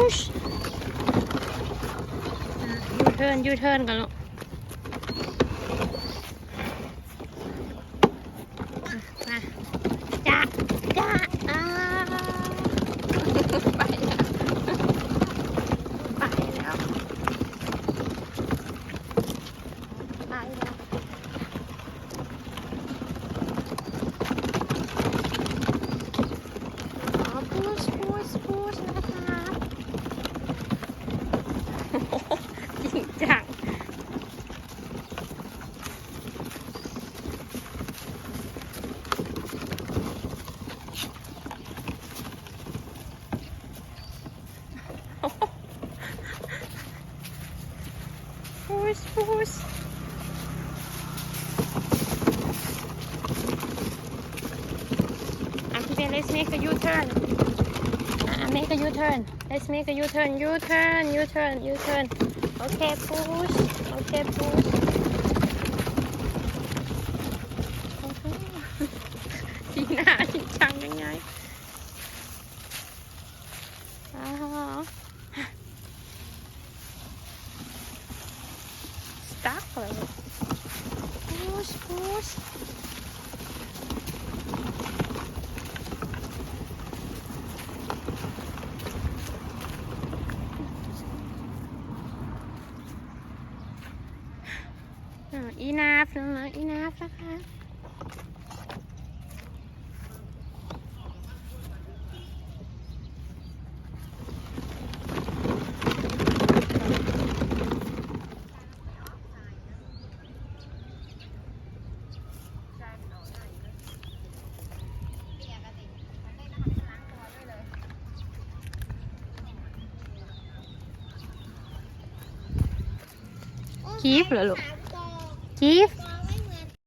ອ່ະ ຢູເທີນ ຢູເທີນກ່ອນລູກ ອ່ະ ມາ ຈະ ຈະ ອ່າ ໄປແລ້ວ ໄປແລ້ວ ໄປແລ້ວ. ອໍ ພຸດ ພຸດ ພຸດ ນະຄະ ຈິງຈັງ ພຸດ ພຸດ ອ່ະ let's make a U-turn ອ່ະ make a U-turn let's make a U-turn U-turn U-turn U-turn ໂອເຄ ພຸດ ໂອເຄ ພຸດ ໂອ້ໂຫ ສີໜ້າຈິງຈັງຍັງໄງ ອ່າ ສະຕັກແລ້ວ ພຸດ ພຸດ ອ່າ enough ນ້ອງໆ enough ນະຄະ. ກີບເຫຼືອລູກ ກີບ.